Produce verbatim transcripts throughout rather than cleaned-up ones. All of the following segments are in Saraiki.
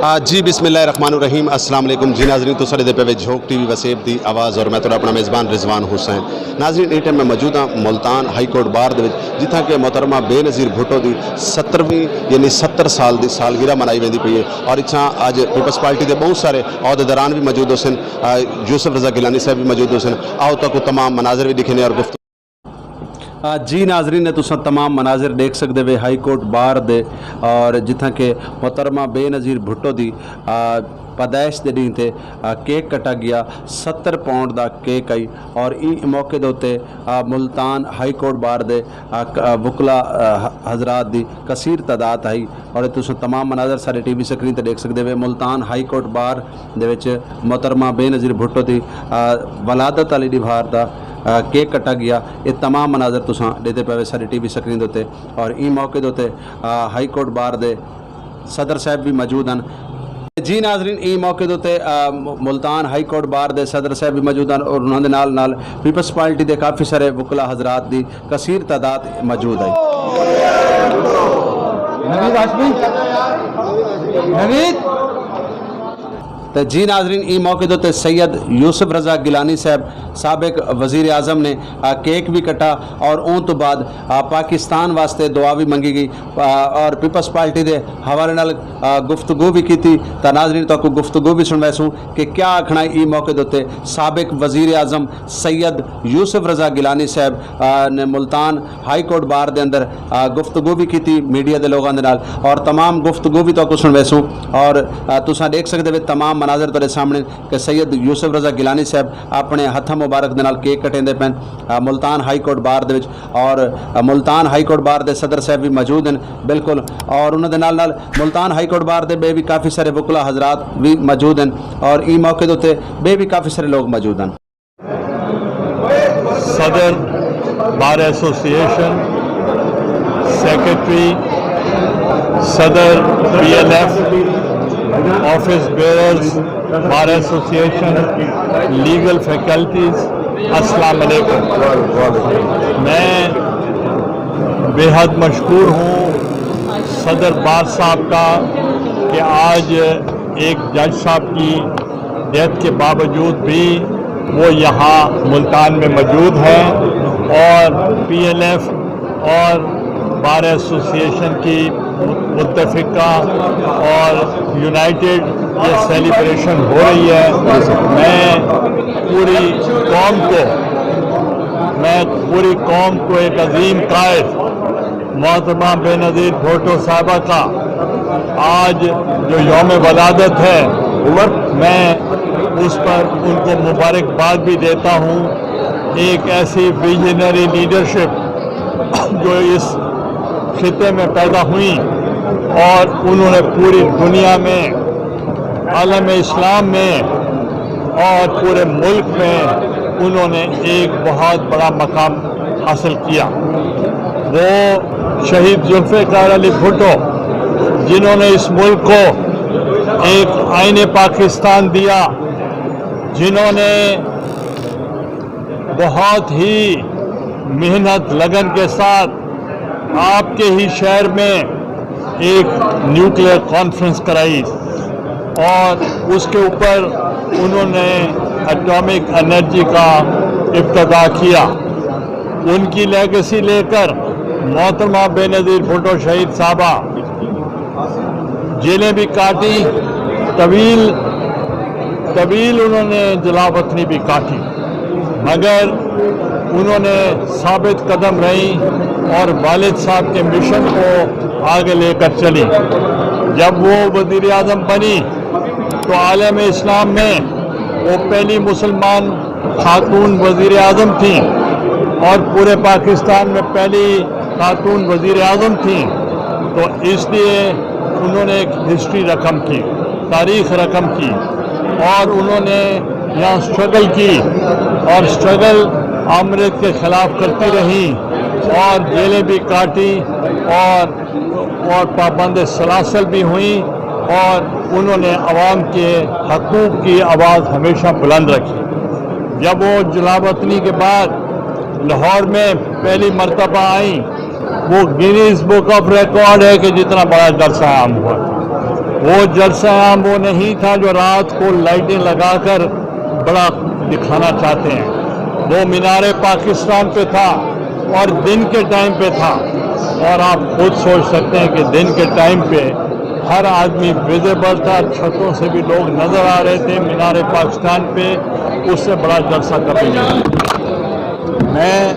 آ، جی، بسم اللہ الرحمن الرحیم۔ السلام علیکم۔ جی ناظرین، تساں ݙیہدے پئے وے جھوک ٹی وی وسیب دی آواز اور میں تہاݙا اپݨا میزبان رضوان حسین۔ ناظرین، ایں ٹائم میں موجود ہاں ملتان ہائی کورٹ بار دے وچ، جتھاں کہ محترمہ بے نظیر بھٹو دی سترویں، یعنی ستر سال دی سالگرہ منائی ویندی پئی ہے اور اتھاں اڄ پیپلز پارٹی دے ٻہوں سارے عہدیداران وی موجود ہوسن، آ، یوسف رضا گیلانی صاحب وی موجود ہوسن۔ آؤ تہاکوں تمام مناظر وی ݙکھیندے اور گفتگو آ، جی ناظرین، تساں تمام مناظر ݙیکھ سڳدے وے ہائی کورٹ بار دے، اور جتھاں کہ محترمہ بے نظیر بھٹو دی، آ، پیدائش دے ݙینہہ تے، آ، کیک کٹا ڳیا، ستر پاؤنڈ دا کیک ہئی۔ اور ایں موقع دے اتے، آ، ملتان ہائی کورٹ بار دے، آ، ک-، آ، وکلا، آ، ح-، حضرات دی کثیر تعداد ہئی۔ اور تساں تمام مناظر ساݙے ٹی وی سکرین تے ݙیکھ سڳدے وے۔ ملتان ہائی کورٹ بار دے وچ محترمہ بے نظیر بھٹو دی، آ، ولادت آلی ݙیہاڑ دا، آ، کیک کٹا ڳیا۔ اے تمام مناظر تساں ݙیہدے پئے وے ساݙے ٹی وی سکرین دے اتے۔ اور ایں موقع دے اتے، آ، ہائی کورٹ بار دے صدر صاحب وی موجود ہن۔ جی ناظرین، ایں موقع دے اتے، آ، م-، ملتان ہائی کورٹ بار دے صدر صاحب وی موجود ہن اور انہاں دے نال نال پیپلز پارٹی دے کافی سارے وکلا حضرات دی کثیر تعداد موجود ہئی۔ نوید ہاشمی، نوید۔ تے جی ناظرین، ایں موقع دے اتے سید یوسف رضا گیلانی صاحب، سابق وزیر اعظم نے، آ، کیک وی کٹا اور اوں توں بعد، آ، پاکستان واسطے دعا وی منگی ڳئی، آ، اور پیپلز پارٹی دے حوالے نال، آ، گفتگو وی کیتی۔ تاں ناظرین، تہاکوں گفتگو وی سݨویسوں کہ کیا آکھݨا ہے ایں موقع دے اتے سابق وزیر اعظم سید یوسف رضا گیلانی صاحب، آ، نے ملتان ہائی کورٹ بار دے اندر، آ، گفتگو وی کیتی میڈیا دے لوگاں دے نال، اور تمام گفتگو وی تہاکوں سݨویسوں۔ اور، آ، تساں ݙیکھ سڳدے وے تمام مناظر تہاݙے سامݨے کہ سید یوسف رضا گیلانی صاحب اپݨے ہتھاں مبارک دے نال کیک کٹیندے پئن، آ، ملتان ہائی کورٹ بار دے وچ۔ اور، آ، ملتان ہائی کورٹ بار دے صدر صاحب وی موجود ہن، بالکل۔ اور انہاں دے نال نال ملتان ہائی کورٹ بار دے ٻئے وی کافی سارے وکلا حضرات وی موجود ہن۔ اور ایں موقع دے اتے ٻئے وی کافی سارے لوگ موجود ہن۔ صدر بار ایسوسی ایشن، سیکرٹری، صدر P L F, office bearers, bar association, legal faculties, السلام علیکم۔ میں بے حد مشکور ہوں صدر بار صاحب کا کہ آج ایک جج صاحب کی ڈیتھ کے باوجود بھی وہ یہاں ملتان میں موجود ہیں اور پی ایل ایف اور بار ایسوسی ایشن کی متفقہ اور یونائٹڈ یہ سیلیبریشن ہو رہی ہے۔ میں پوری قوم کو، میں پوری قوم کو ایک عظیم قائد محترمہ بے نظیر بھٹو صاحبہ کا آج جو یوم ولادت ہے، میں اس پر ان کو مبارکباد بھی دیتا ہوں۔ ایک ایسی ویژنری لیڈرشپ جو اس خطے میں پیدا ہوئیں اور انہوں نے پوری دنیا میں، عالم اسلام میں اور پورے ملک میں انہوں نے ایک بہت بڑا مقام حاصل کیا۔ وہ شہید ذوالفقار علی بھٹو، جنہوں نے اس ملک کو ایک آئین پاکستان دیا، جنہوں نے بہت ہی محنت لگن کے ساتھ آپ کے ہی شہر میں ایک نیوکلیئر کانفرنس کرائی اور اس کے اوپر انہوں نے اٹامک انرجی کا ابتدا کیا۔ ان کی لیگیسی لے کر محترمہ بے نظیر بھٹو شہید صاحبہ جیلیں بھی کاٹی، طویل طویل انہوں نے جلا وطنی بھی کاٹی، مگر انہوں نے ثابت قدم رہیں اور والد صاحب کے مشن کو آگے لے کر چلی۔ جب وہ وزیر اعظم بنی تو عالم اسلام میں وہ پہلی مسلمان خاتون وزیر اعظم تھیں اور پورے پاکستان میں پہلی خاتون وزیر اعظم تھیں، تو اس لیے انہوں نے ایک ہسٹری رقم کی، تاریخ رقم کی، اور انہوں نے یہاں سٹرگل کی اور سٹرگل آمریت کے خلاف کرتی رہیں اور جیلیں بھی کاٹی اور اور پابند سلاسل بھی ہوئیں اور انہوں نے عوام کے حقوق کی آواز ہمیشہ بلند رکھی۔ جب وہ جلا وطنی کے بعد لاہور میں پہلی مرتبہ آئیں، وہ گینیز بک آف ریکارڈ ہے کہ جتنا بڑا جلسہ عام ہوا۔ وہ جلسہ عام وہ نہیں تھا جو رات کو لائٹیں لگا کر بڑا دکھانا چاہتے ہیں۔ وہ مینار پاکستان پہ تھا اور دن کے ٹائم پہ تھا، اور آپ خود سوچ سکتے ہیں کہ دن کے ٹائم پہ ہر آدمی ویزیبل تھا، چھتوں سے بھی لوگ نظر آ رہے تھے مینار پاکستان پہ، اس سے بڑا جلسہ کبھی نہیں۔ میں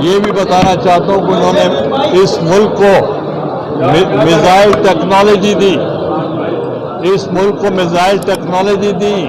یہ بھی بتانا چاہتا ہوں کہ انہوں نے اس ملک کو می-، میزائل ٹیکنالوجی دی، اس ملک کو میزائل ٹیکنالوجی دی۔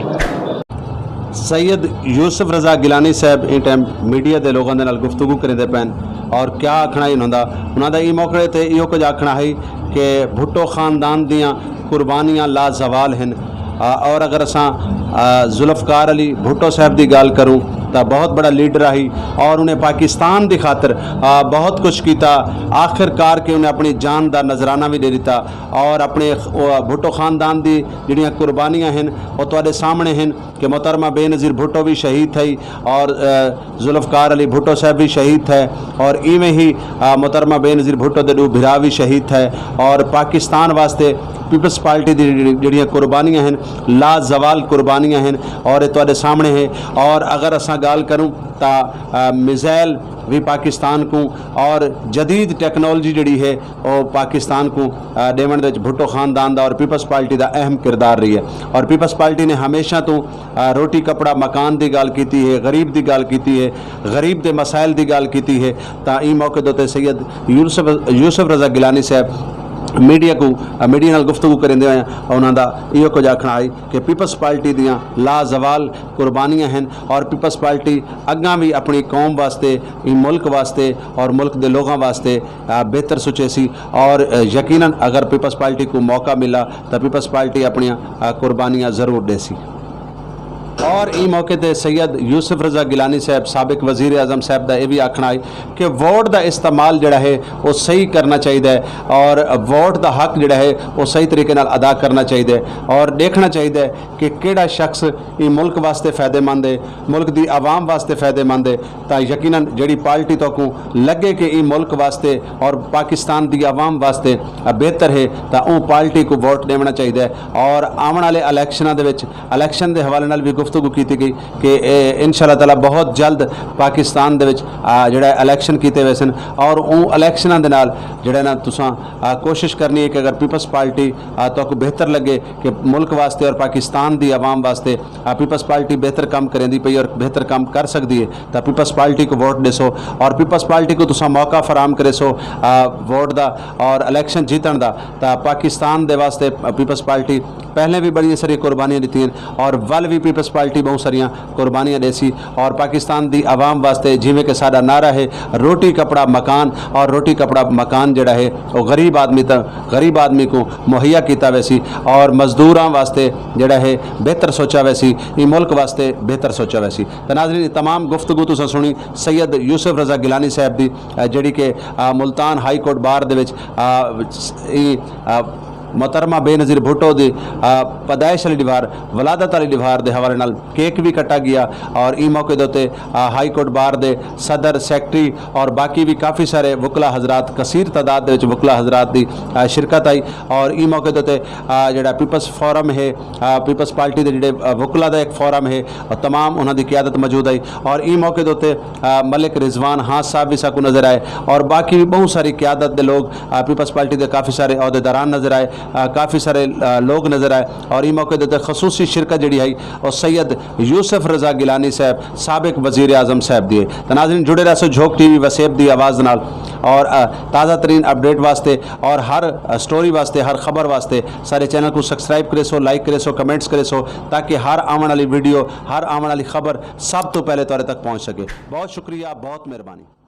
سید یوسف رضا گیلانی صاحب ایں ٹائم میڈیا دے لوگاں دے نال گفتگو کریندے پئن، اور کیا آکھݨا ہی انہاں دا؟ انہاں دا ایں موقع تے ایہو کجھ آکھݨا ہئی کہ بھٹو خاندان دیاں قربانیاں لازوال ہن۔ آ، اور اگر اساں، آ، ذوالفقار علی بھٹو صاحب دی ڳالھ کروں تاں بہت بڑا لیڈر ہئی، اور انہیں پاکستان دی خاطر، آ، بہت کچھ کیتا۔ آخر کار کے انہیں اپݨی جان دا نذرانہ وی ݙے ݙتا، اور اپݨے خ-، او، بھٹو خاندان دی جڑیاں قربانیاں ہن، او تہاݙے سامݨے ہن کہ محترمہ بے نظیر بھٹو وی شہید تھئی، اور، آ، ذوالفقار علی بھٹو صاحب وی شہید تھئے، اور ایویں ہی، آ، محترمہ بے نظیر بھٹو دے ݙو بھرا وی شہید تھئے، اور پاکستان واسطے پیپلز پارٹی دی جڑی-، جڑیاں قربانیاں ہن، لازوال قربانیاں ہن، اور اے تہاݙے سامݨے ہے۔ اور اگر اساں ڳالھ کروں تاں، آ، میزائل وی پاکستان کوں، اور جدید ٹیکنالوجی جڑی ہے، او پاکستان کوں، آ، ݙیوݨ دے وچ بھٹو خاندان دا اور پیپلز پارٹی دا اہم کردار رہی ہے۔ اور پیپلز پارٹی نے ہمیشہ توں، آ، روٹی کپڑا مکان دی ڳالھ کیتی ہے، غریب دی ڳالھ کیتی ہے، غریب دے مسائل دی ڳالھ کیتی ہے۔ تاں ایں موقع دے اتے سید یوسف، یوسف رضا گیلانی صاحب میڈیا کوں، آ، میڈیا نال گفتگو کریندے ہوئے انہاں دا ایہو کجھ آکھݨا ہئی کہ پیپلز پارٹی دیاں لازوال قربانیاں ہن، اور پیپلز پارٹی اڳاں وی اپݨی قوم واسطے، ایں ملک واسطے اور ملک دے لوگاں واسطے، آ، بہتر سوچیسی، اور، آ، یقیناً اگر پیپلز پارٹی کوں موقع ملا تاں پیپلز پارٹی اپݨیاں، آ، قربانیاں ضرور ݙیسی۔ اور ایں موقع تے سید یوسف رضا گیلانی صاحب، سابق وزیر اعظم صاحب دا اے وی آکھݨا ہئی کہ ووٹ دا استعمال جڑا ہے او صحیح کرݨا چاہیدا ہے، اور ووٹ دا حق جڑا ہے او صحیح طریقے نال ادا کرݨا چاہیدا ہے، اور ݙیکھݨا چاہیدا ہے کہ کیڑھا شخص ایں ملک واسطے فائدے مند ہے، ملک دی عوام واسطے فائدے مند ہے، تاں یقیناً جڑی پارٹی تہاکوں لڳے کہ ایں ملک واسطے اور پاکستان دی عوام واسطے بہتر ہے، تاں اوں پارٹی کوں ووٹ ݙیوݨا چاہیدا ہے۔ اور آوݨ والے الیکشناں دے وچ، الیکشن دے حوالے نال وی گفتگو کیتی گئی کہ، اے، ان شاء اللہ تعالیٰ بہت جلد پاکستان دے وچ، آ، جڑا ہے الیکشن کیتے ویسن، اور اوں الیکشناں دے نال جڑا ہے نا تساں، آ، کوشش کرنی ہے کہ اگر پیپلز پارٹی، آ، تہاکوں بہتر لڳے کہ ملک واسطے اور پاکستان دی عوام واسطے، آ، پیپلز پارٹی بہتر کم کریندی پئی اور بہتر کم کر سڳدی ہے، تاں پیپلز پارٹی کوں ووٹ ݙیسو، اور پیپلز پارٹی کوں تساں موقع فراہم کریسو، آ، ووٹ دا اور الیکشن جیتݨ دا، تاں پاکستان دے واسطے پیپلز پارٹی پہلے وی بڑیاں ساریاں قربانیاں ݙتیاں، اور ول وی پیپلز پارٹی ٻہوں ساریاں قربانیاں ݙیسی، اور پاکستان دی عوام واسطے، جیویں کہ ساݙا نعرہ ہے، روٹی کپڑا مکان، اور روٹی کپڑا مکان جڑا ہے او غریب آدمی تا-، غریب آدمی کوں مہیا کیتا ویسی، اور مزدوراں واسطے جڑا ہے بہتر سوچا ویسی، ایں ملک واسطے بہتر سوچا ویسی۔ تاں ناظرین، اے تمام گفتگو تساں سݨی سید یوسف رضا گیلانی صاحب دی، آ، جڑی کہ، آ، ملتان ہائی کورٹ بار دے وچ، آ، ایں، آ، محترمہ بے نظیر بھٹو دی، آ، پیدائش والی ݙیہاڑ، ولادت والی ݙیہاڑ دے حوالے نال کیک وی کٹا ڳیا، اور ایں موقع دے اتے، آ، ہائی کورٹ بار دے صدر، سیکرٹری اور باقی وی کافی سارے وکلا حضرات، کثیر تعداد دے وچ وکلا حضرات دی، آ، شرکت ہئی، اور ایں موقع دے اتے، آ، جڑا پیپلز فورم ہے، آ، پیپلز پارٹی دے جڑے، آ، وکلا دا ایک فورم ہے، اور تمام انہاں دی قیادت موجود ہئی، اور ایں موقع دے اتے، آ، ملک رضوان ہانس صاحب وی ساکوں نظر آئے، اور باقی وی ٻہوں ساری قیادت دے لوگ، آ، پیپلز پارٹی دے کافی سارے عہدیداران نظر آئے، آ، کافی سارے، آ، لوگ نظر آئے، اور ایں موقع دے اتے خصوصی شرکت جڑی ہئی او سید یوسف رضا گیلانی صاحب، سابق وزیر اعظم صاحب دی ہے۔ تاں ناظرین، جڑے رہسو جھوک ٹی وی وسیب دی آواز نال، اور، آ، تازہ ترین اپڈیٹ واسطے اور ہر، آ، سٹوری واسطے، ہر خبر واسطے سارے چینل کوں سبسکرائب کریسو، لائک کریسو، کمنٹس کریسو، تاکہ ہر آوݨ والی ویڈیو، ہر آوݨ والی خبر سب توں پہلے تہاݙے تک پہنچ سکے۔ بہت شکریہ، بہت مہربانی۔